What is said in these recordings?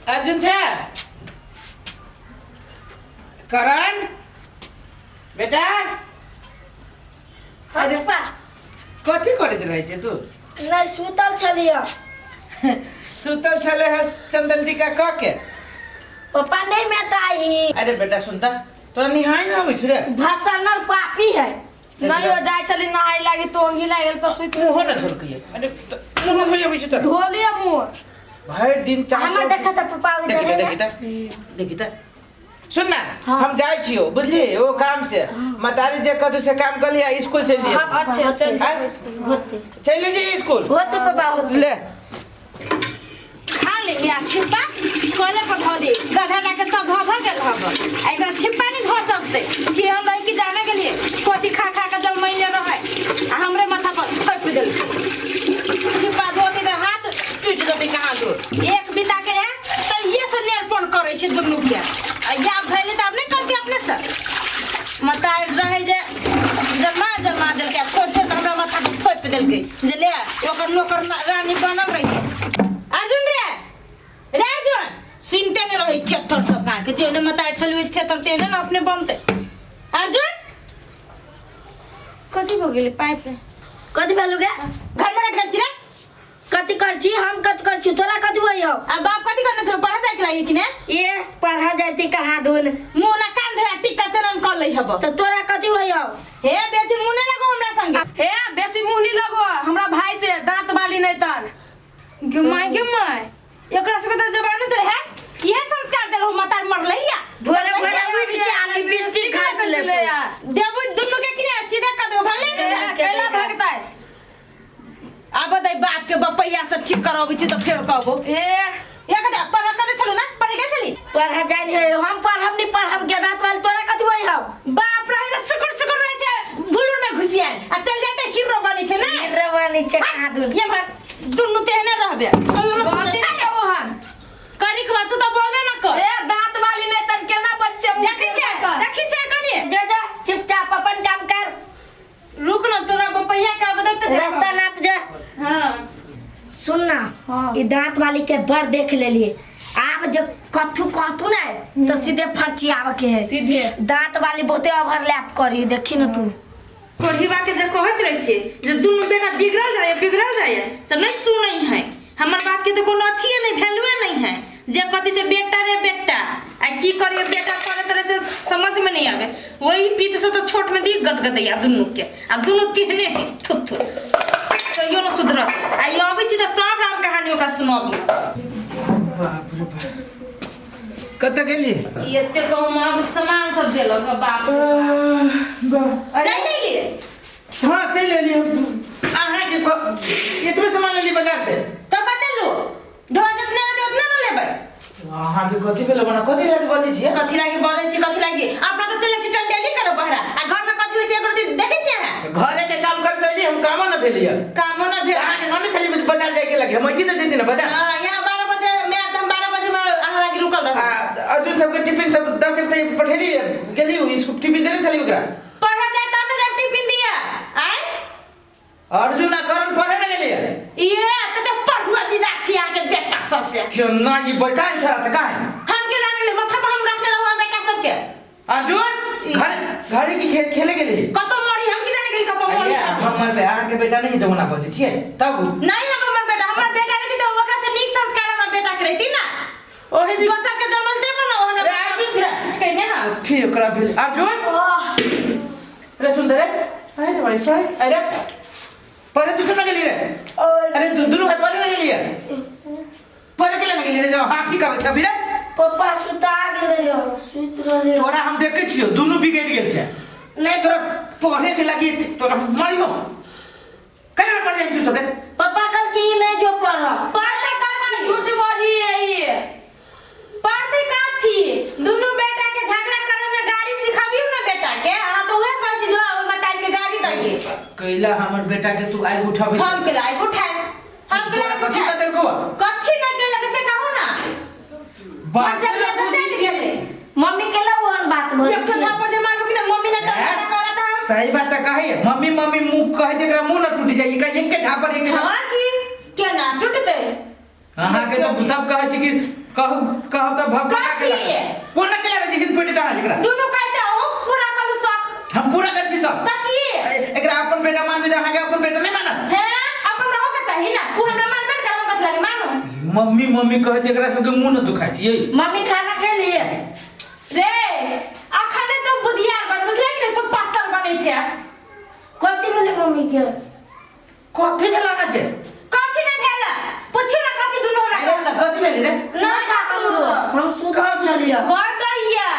अर्जुन छै करण बेटा। हाँ अरे पापा। कथी करैत रहै छै तू? नहीं, सुतल छलियै। सुतल छले है चंदन टीका क के? पापा, नहीं मेटाई। अरे बेटा, सुन त, तोरा निहाय ना आबै छु रे। भसनर पापी है। नहीं हो जाए चली नहाय लागी तो ओंघी लागि गेल तो सुति। मुँहो न धोलकै। अरे मुँह न धोइ अबै छु तोरा? धो लिअ मुँह। भरि दिन चाह हमर देखा त पापा के। देखी। जरे। देखी त, देखी त, सुन ना। हाँ। हम जाइ छियौ, बुझली, ओ काम से मतारी जे कहतौ से काम कर लिया, स्कूल चलि दियो। हाँ। अच्छा, चल। आँय? होते। चलि जे स्कूल। होते पापा, होते। ले। खा ले आ छिप्पा कले पर धो दे, गधा ला के सब धो धो गेल हब आ एकरा छिप्पा नहीं धो सकते कि हम रही कि जाने के लिए कथी खा खा के जल महीने रहे आ हमरे माथा पर थोप देल। छिप्पा धो दे हाथ टूट जते कहाँ दूर एक बिता के रहे तो ये से नेरपन करे छै दुनू के आ या भैले त आब नहीं करते अपने से। मतार रहे जे जमा जमा देलकै आ छोट छोट हमरा माथा पर थोप देलकै जे ले ओकर नौकर रानी बनल रही। अर्जुन रे, रे अर्जुन, सुनते नहीं रही थेथर सब कहाँ के जेने मतार छलु थेथर तेने ना अपने बनते। अर्जुन, कथी भऽ गेलै पाइप? कथी भेलु गे? घर में कर छी रे? कथी कर छी हम? कथी कर छी? तोरा कथी होई हो? आ बाप कथी करने छलो, पढ़ा जाए के लागी कि ने? ये पढ़ा जाती कहाँ धुन। मुँह ना कान धरा टिक्का चरण कर लै हब। तो तोरा कथी होई हो? हे, बेसी मुँह नहीं लगो हमरा संगे। हे, बेसी मुँह नहीं लगो हमरा भाई से, दांत वाली नहीं तर। गे my, गे my, एकरा सबके तऽ जबानो चले है। इहे संस्कार देलहो मतार मरलै या? भोरे भोरे उठ के आ लिपस्टिक घास ले। देबो दुनू के कि ने, सीधा कर देबो भले ने। केला भगता है। आब दे बाप के बपैया सब ठीक करबै छी तऽ फेर कहबो। ए। एक दे पढ़ करे छलु ना, पढ़ गेल छली? पढ़ा जाए नहीं हम, पढ़ब नहीं पढ़ब के दांत वाली, तोरा कथी होई हो? बाप रहे तऽ सुकुर सुकुर रहे छै भुलुर में घुसियाल आ चल जाते हीरो बनै छै ने। रवानी छै कहाँ धुन। ये भर दुनू तेहने रहबे कहियो न। गलती नहीं देबो हन। करी के बात तू तऽ बोलबे ना कर। ए, दांत वाली नहीं तर केना बच्चे मुँह देखै छै। कर। देखै छै कनी। जा जा, चुपचाप अपन काम कर। रुक ना, तोरा बपैया के बदलते। रास्ता नाप जा। हाँ। सुन ना। हाँ। ई दांत वाली के बड़ देख लेलिए, आब जब कथू कहतू ना तो सीधे फर्ची आवे के है। सीधे। दांत वाली बहुते ओवरलैप करी, देखी ना तू। कोढ़ीबा के जे कहैत रहै छियै जे दुनू बेटा बिगड़ल जाइए बिगड़ल जाइए तऽ नहि सुनै है हमर बात के, तऽ कोनो अथिए नहि, वैल्यूए नहि है जे कथी से बेटा रे बेटा आ की करिए बेटा करे तरह से समझ में नहीं आवे। वही पीत से तो छोट में दी गदगदैया दुनू के आ दुनू तेहने है थुत थुत, कहियो न सुधरत। आ ई अबै छी तऽ सब राम कहानी ओकरा सुनबी। बाप रे बाप, कतऽ गेली? ई एते गहूम आब सामान सब देलक बाप। अरे। चलि एलियै? हाँ, चलि एलियै। अहाँके एतबे सामान लेली बाजार से? तऽ कते लो ढो, जितने रहतै उतना न लेबै। अहाँके कथी भेलै बना, कथी लागि बजै छियै? कथी लागि बजै छी? कथी लागि? अपना तऽ चलै छी टंडेली करब बहरा आ घर में कथी होइ छै एको रत्ती देखै छियै अहाँ? घरे के काम कर देली, हम कामो न भेली। कामो न भेल। अहाँके घर नहि छली बाजार जाइके लगे, हम अइती तऽ जैती ने बाजार। हाँ, यहाँ 12 बजे में आब तऽ हम 12 बजे में अहाँ लागि रुकल रहब। आ अर्जुन सबके टिफिन सब दऽ के तऽ पठेली, गेली स्कूल, टिफिन देने छली ओकरा? पढ़ऽ जाय तब ने जाय टिफिन दिया आय। अर्जुन आ करण पढ़े न गेलियै? ये तऽ तऽ पढ़ुआ बिना अहाँके बेटा सबसे। क्यों ना ई बैठा छला तऽ काहे? हम के जाने ले, माथा पर हम रखने रहू हम बेटा सबके। अर्जुन घर घरे की खेल खेले गेली? कतौ मरी, हम की जाने गेली कतौ मरी। अरे, हमर बे अहाँके बेटा नहीं जमुना बजै छियै तब। नहीं, हम हमर बेटा, हमर बेटा रहती तऽ ओकरा से नीक संस्कार हमर बेटा के रहती ना। ओही भी दोसर के जन्मल दे बना ओहन। अरे, अर्जुन छै। किछु कहने हाँ। ठीक ओकरा भेल अर्जुन रे, सुन रे। अरे भाई साहब, अरे पढ़े तू सुन गेली रे? अरे तू दुनू भाई पढ़े न गेली? पढ़े के न गेली रे? जब हाफी करै छै अभी रे। पप्पा, सुता गेलै हो, सुति रहलै। तोरा हम देखै छियौ, दुनू बिगड़ि गेल छै। नहीं। तोरा पढ़े के लागी तोरा मरियो केना पढ़ जाइ छी तू सब रे? पप्पा, कल की नहीं जो पढ़। पढ़ते कथी? झूठ बाजी है ये। पढ़ते कथी? दुनू बेटा के झगड़ा करे में गाड़ी सिखाबियो ना बेटा के। अहाँ तो उहे कहै छी जो ओहि मतार के गाड़ी दैये। कैला हमर बेटा के तू आगि उठाबै? हम के लाइक उठाए, हम के तोरा लाइक कथी उठाए? कह देलकौ? कथी नहीं केलक से कहू ना। बाप चल रे, चल बुझै छियै। मम्मी के ला ओहन बात बोल। एक झापड़ जे मारबो कि ना मम्मी ने टंगा करा था। सही बात त कहे मम्मी मम्मी मुंह कहे, एकरा मुंह न टूट जाई, एकरा एक के झापड़, एक के झापड़। हाँ, की केना टूटतै? अहाँ के तो तब कहै छी कि कहब कहब त भग कथी? वो न केला रे जिन पेटी दा एकरा। दुनू कहते हो पूरा करू शौक। हम पूरा कर छी सब। त की? एकरा अपन बेटा मान भी अहाँ के अपन बेटा नहीं मानब। हैं, अपन रहो के चाही ना, उ हमरा मानबे न कर, हम कथी लागे मानू? मम्मी मम्मी कहै छै एकरा सबके मुंह न दुखाइ छै यै। मम्मी खाना खेलिए? रे अखने तो बुधियार बन, बुझले कि नहीं, सब पातर बनै छै। कथी भेलै मम्मी के? कथी भेल अहाँ के? कथी नहीं भेल, पूछियो ना कथी दुनू हमरा कहलक। कथी भेल रे? ना खाकलू, हम सुतल छलियै। कह दैया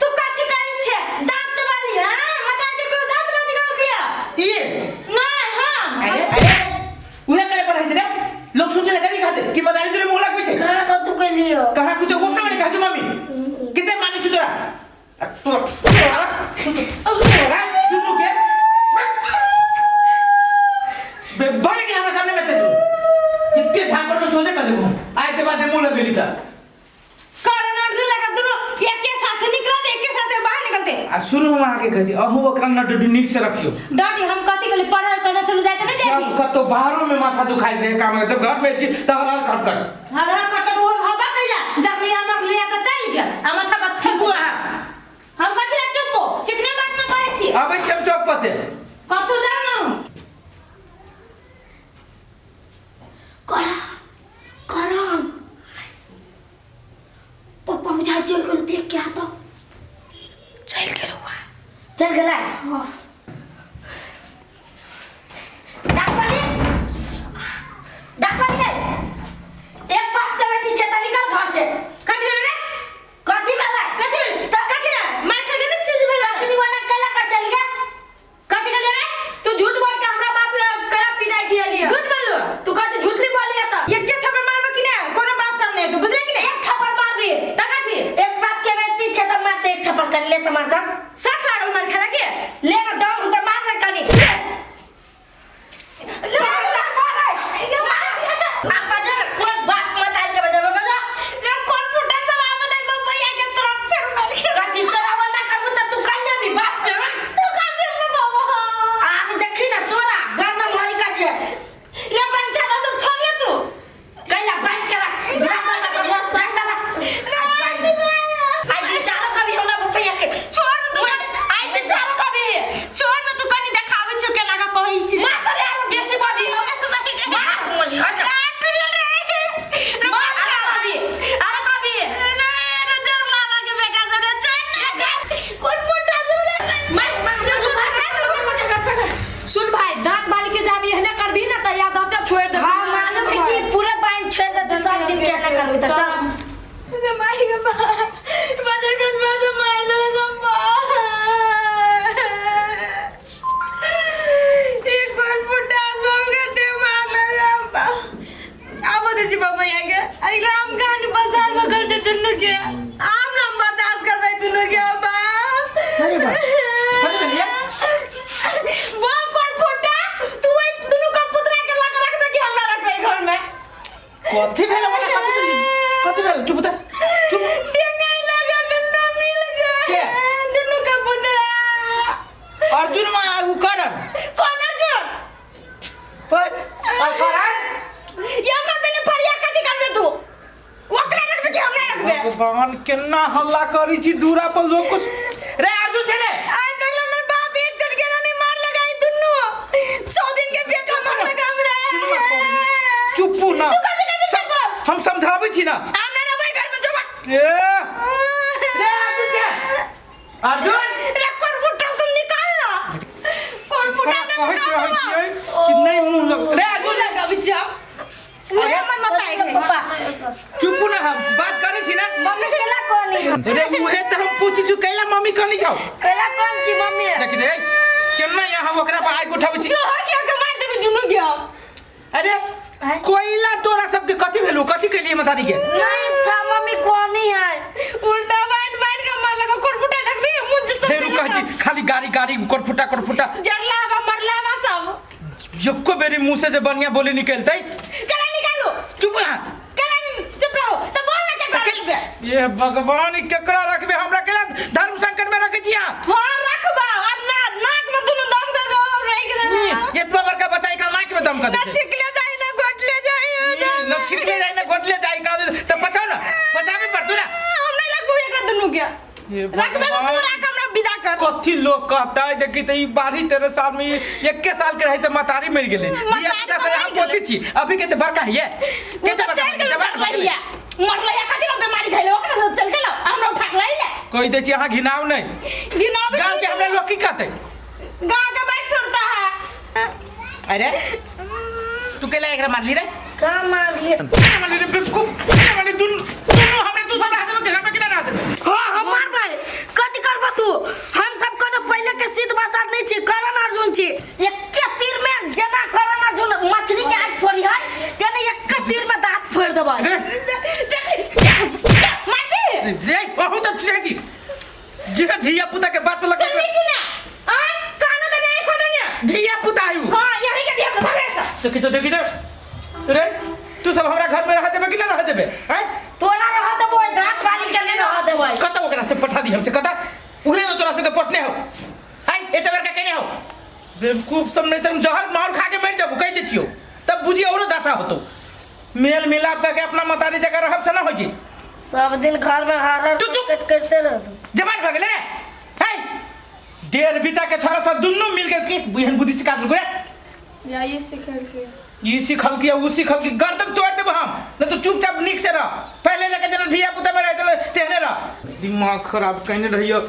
तू कथी करै छै? दांत वाली, हां मता के कोई दांत वाली गल किया ई नहीं। हां अरे अरे उहे करे पर है रे, लोग सुनते लगा नहीं खाते कि मदारी तोरे मुंह लगबै छै। कहाँ कतू केलिए? कहाँ कुछ वो अपना कहा मम्मी कितने मानी छु तोरा तोरा तोरा दुनू के बे भाग के हमरा सामने में से तू इतने झापड़ में सोचे कर देखो आए के बाद मुंह लग गेली त कारण अर्जुन लगा दुनू एके साथ निकलते, एके साथ बाहर निकलते। आ सुनू हम अहाँके कहै छी, अहूँ ओकरा न डडी नीक से रखियो। डॉडी हम कथी कहली, पढ़ल पढ़ल चलू जाते नहीं जब जाबी कतो बाहरो में माथा दुखाइ रहे काम जब घर में छी त हर हर खट खट हर हर खट खट ओ हवा कैला जखनी अमर लिया त चल गेल आ माथा बच्चा। चुप अहाँ। हम कथी ला चुप हो, चिकने बात न कहै छी। अबै छी हम चौक पर से। कतौ जाउ न। करा करण पप्पा बुझा चल गेल, देख के आता। चल गेल हुआ। चल गेलै। हां डाकवाली डाकवाली गई, एक बाप के बेटी छे त निकल घर से। कथी भेल रे? कथी भेलै? कथी भेल? कथी रे मार खा गेल से भेल? तखनी वना केला का चल गया। कथी कहले रे? तू झूठ बोल के हमरा बाप के कला पिटाई खियलिए। झूठ बोललो? तू कहते झूठ नहीं बोलिए त। एके थप्पड़ मारबो कि ना? कोनो बाप काम नहीं तू, बुझले कि नहीं? एक थप्पड़ मारबी त कथी? एक बाप के बेटी छे त मारते एक थप्पड़ कर ले त मारता। सख लागल मार खाला के? ले ना दम त मार ना कनी। ले मार आप बजा ना, कोई बाप मत आइल के बजा बजा। रे कोन फुटा सब आबत है बबैया के तरफ फेर मार के। कथी तोरा वना करबू त तू कहि देबी बाप के? तू कथी लगाबो? आब देखी ना तोरा गर्दन भरी का छे। रे बंटा सब छोड़ ले तू। कैला बांध के रख। रस रस। आई बिचारो कभी हमरा बपैया के छोड़ तू। आई बिचारो कभी छोड़ ना तू, कनी देखाबै छौ केना के कहै छी। मार तोरे आरो बेसी बजी मार मुझे हट। मार आरो कभी आरो कभी। सुन भाई, दांत बाली के जाबी एहने करबी ना त याद आते छोड़ दे। हां मालूम है कि पूरे बांध छोड़ दे सब दिन के ना करबी त चल। अरे बाप। कथी भेल ये? कथी भेल हमरा? कथी भेल? कथी भेल? चुप त चुप। के? दुनू का पुतरा। अर्जुन मा उ करण। कौन अर्जुन? पर आ करण ये हमर पहिले फरिया कथी करबे तू? ओकरा रखबे कि हमरा रखबे? भगवान केना हल्ला करी छी दूरा पर लोग को। रे अर्जुन छे रे। आज तक हमर बाप एक झटके ना नहीं मार लगाई दुनू 100 दिन के बेटा मार लगा हमरा। चुप ना। तू कथी करबे सब बोल। हम समझाबै छी ना। हम ना रहबै घर में जब। ए रे अर्जुन छे, अर्जुन रे कोन फुटा तुम निकाल ना, कोन फुटा तोरा तुम कहैत निकाल रहै ना। छियै कि नहीं मुंह लग। रे अर्जुन लगाबै छी हम। उहे मन मत आइ गई। पप्पा चुप ना, हम बात करै छी ना। मम्मी केला कोनी? रे उहे त हम पूछि छु कैला मम्मी कहनी छौ? केला कोन छी मम्मी? देख दे केना यहाँ ओकरा पर आगि उठाबै छी। जोहर के के मार देबे दुनू के। अरे कोइला तोरा सबके कथी भेलू? कथी केलिए मतारी के? नहीं था मम्मी कोनी है। उल्टा बाइन बाइन के मार लगा कोन फुटा देखबी मुंह से। फेर कहै छी खाली गाड़ी गाड़ी करफुटा करफुटा। जरला बा मरला बा सब। एको बेरी मुंह से जे बढ़िया बोली निकलतै। केना निकालू? चुप अहाँ। केना चुप रहो त बोल ना केकरा रखबे? ये भगवान, ई केकरा रखबे? हमरा केला धर्म संकट में रखै छी अहाँ। हां रखबा, अब ना नाक में दुनू दम के गो रहि गेल ई एतबा बड़का बच्चा एकरा नाक में दम कर ना दै छै। छिकले जाई ना गोटले जाई। न छिकले जाई ना गोटले जाई का त बचाओ ना, बचाओ। हे रखबे तो तू राख, हमरा विदा कर। कथी लोग कहता है देखी त ई 12-13 साल में 1 साल के रहे त मतारी मर गेलै। मतारी धिया पुता से मर यहाँ गेलै। पोसी छी अभी के त बड़का हिये उ के तो त चढ़ गेल जवान भऽ गेलै। मरलैया मरलैया खातिर हम बीमारी धैले ओकरा से चल गेल हमरा उठा के लैले। कहि दै छी अहाँ घिनाउ नहि। गिनाबे गाँव के हमरा लोग की कहतै? गांव के बैठ सुनता है। अरे तू केला एकरा मारली रे? का मारली? केना मारली रे बेवकूफ? केना मारली? दुनू दुनू हमरा तू सब रह देबे घर पे केना रह देबे? हाँ हम मारबै, कथी करबो तू? हम सब कोनो पहिले के सिद्ध बसात नहीं छी, करण अर्जुन छी। एके तीर में जेना करण अर्जुन मछली के आँख फोड़ी है तेना एके तीर में दांत फोड़ देबै। अरे मारबी रे अहू तऽ छै छी जे धिया पुता के बात लगा सुनली कि ना? आ कानो दने आई खोदनिया धिया पुता आयु। हां यही के धिया पुता भगे से। देखी तो देखी तो रे तू सब हमरा घर में रह देबे कि ना रह देबे? हैं तोरा रह देबै, दांत वाली के नहीं रह देबै। कत ओकरा से पठा दी हमसे कत उहे न तोरा सबके पोसने हो। आइ एते बड़का केने हो बेवकूफ सब, नहीं त हम जहर मार खा के मर जाबू कहि दै छियौ तब बुझी औरो दशा होतो। मेल मिलाप करके अपना मतारी जगह रहब से ना होइ छै। सब दिन घर में हर हर तू चुप। कट करते रहतो। जवान भऽ गेलै रे। है डेढ़ बीता के छोरा सब दुनू मिल के की एहन बुद्धि सिखा देलको रे? या ये सिखल के ई सिखल की ऊ सिखल की गर्दन तोड़ देबो हम, नहीं तो चुपचाप नीक से रह। पहले जाके जेना धिया पुता में रहते तेहने रह। दिमाग खराब कने रहियो।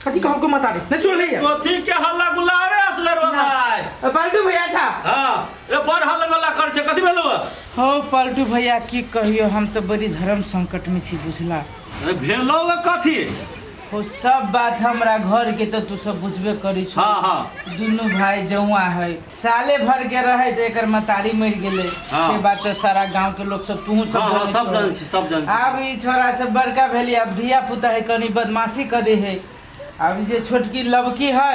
कथी कहल को मतारी नहीं सुन लिया। कथी के हल्ला गुल्ला रे असगर भाई? पलटू भैया छा। हां रे बड़ हल्ला गुल्ला कर छे, कथी भेलौ? हो पलटू भैया की कहियो, हम तो बड़ी धर्म संकट में छी बुझला। अरे भेलौ कथी? हो सब बात हमरा घर के तो तू सब बुझबे करी छो। हां हां दुनू भाई जौआ है, साले भर के रहे त एकर मतारी मर गेलै। हाँ। से बात तो सारा गांव के लोग सब तू सब हां हां जानै सब छो। जान छी, सब जान छी। आब ई छोरा सब बड़का भेली, अब धिया पुता है कनी बदमाशी कर दे है। आब जे छोटकी लबकी है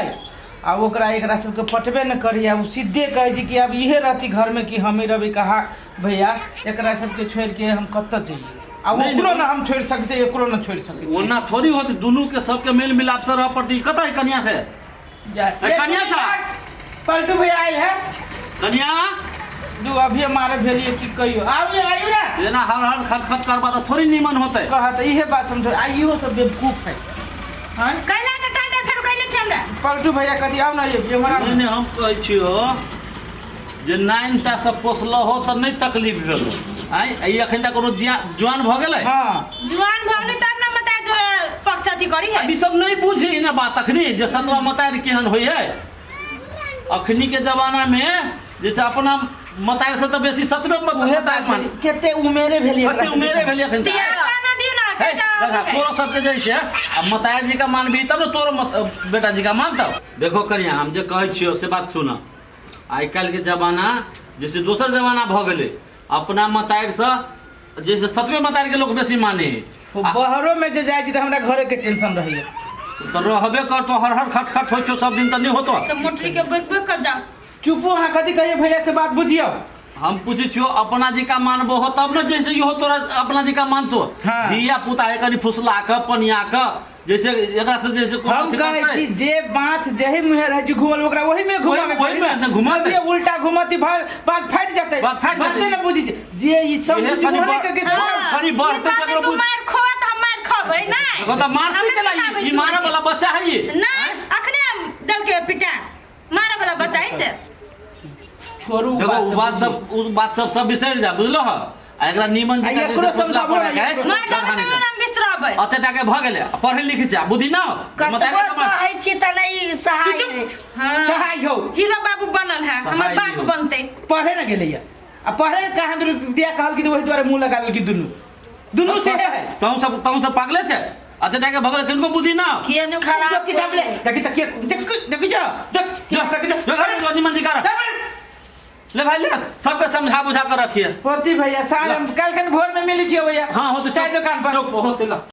आ ओकरा एकरा सबके पटबे न करी। आ उ सीधे कहै छै कि अब इहे रहती घर में कि हमी रवि कहा भैया एकरा सबके छोड़ के हम कतऽ जइए? आ नहीं, ओकरो नहीं। ना हम छोड़ सकै छियै, एकरो ना छोड़ सकै छियै। ओना थोड़ी होत, दुनू के सबके मेल मिलाप से रह पड़ती। कतऽ है कन्या से? जा। ए, कन्या छा। पलटू भैया आयल है। कन्या दू अभी मारे भेलिए की कहियो। आब आयु ना जेना हर हर खट खट करबा त थोड़ी नीमन होतै। कहत इहे बात समझो। आ इहो सब बेवकूफ है। हैं कैला के टाटा फेर कैले छै हमरा। पलटू भैया कथी आउ ना ये हमरा। नहीं नहीं हम कहै छियो जे नाइन टा से पोसलो हो त नहीं तकलीफ भेलो। आइ ई अखन तक कोनो जुआन भ गेलै? हां जुआन भ गेलै तब ना मतार जो पक्ष अथी करी है। अभी सब नहीं बुझे ना बात अखनी जे सतवा मतार केहन होई है। अखनी के जमाना में जैसे अपना मतार से तो बेसी सतवे उहे मतार बात मान। भेली। केते उमेरे भेली एकरा कते सबके? उमेरे भेली अखन तक? काना दियो ना हे, केटा देखा, तोरो सबके जैसे आ मतार जी का मानबी तब ने तोरो बेटा जी का मानतौ। देखो कनिया हम जे कहै छियौ से बात सुन। आइ काल्हि के जमाना जैसे दोसर जमाना भऽ गेलै। अपना मतार से जैसे सतवे मतार के लोग बेसी माने है। बहरो में जे जाइ छी त हमरा घरे के टेंशन रहैया। तो रहबे कर तो हर हर खट खट होइ छौ सब दिन त नहीं होतो। तो मोटरी के बैक बैक कर जा। चुपो अहाँ कथी कहिए भैया से बात बुझियौ। हम पूछै छियौ अपना जी का मानबो हो तब न जैसे इहो तोरा अपना जी का मानतो। हाँ। धिया पुता है कनी फुसला के पनिया के जैसे एकरा से जैसे कोनो हम अथी कहै करतै। छी जे बांस जही मुहे रहै छै घुमल ओकरा ओही में घुमावे ओही में न घुमाते। जब उल्टा घुमती बांस फाटि जेतै। बांस फाटि जेतै। बाते न बुझै छै जे ई सब इहे बुझबो कनी नहि के हाँ। कनी बढ़तै ई बात तकरो तू बुझ- मार खोआ त हम मार खबै नै। देखो त मारतै हमे केना सिखाबै ई छी मारे वाला बच्चा है ई। नै अखने हम दल के पिटा मारे वाला बच्चा है से। छोड़ू देखो उ बात सब उ बात सब सब बिसरि जा बुझलो ह। आ एकरा नीमन आ जकाँ एकरो जैसे फुसला समझाबो पड़ा ना, के एकरो मार देबै गरहानी तैयो से। हम बिसरबै। अते टाके भऽ गेलै पढ़ै लिखै छै बुद्धि ना कतबो सहै छी त नहीं सहाय है। हाँ। सहाय हो। हीरो बाबू बनल है, हमर सहाय बाप हो। बनते। पढ़े न गेलैया आ पढ़े कहाँ दूर दिया कहल कि वही दुआरे मुंह लगा लेलकी दुनू दुनू से है। तहु सब पागले छै अते टाके भऽ गेलै किनको बुद्धि ना। केस खराब जो किताब ले देखी त केस देख देखी जा देख किताब रखी जा। जो घर में नीमन जकाँ रख। ले भाई ले सबके समझा बुझा कर रखिए। पति भैया साल हम कल खन भोर में मिली छियो भैया। हाँ होते चाय दुकान पर चुप होते ला।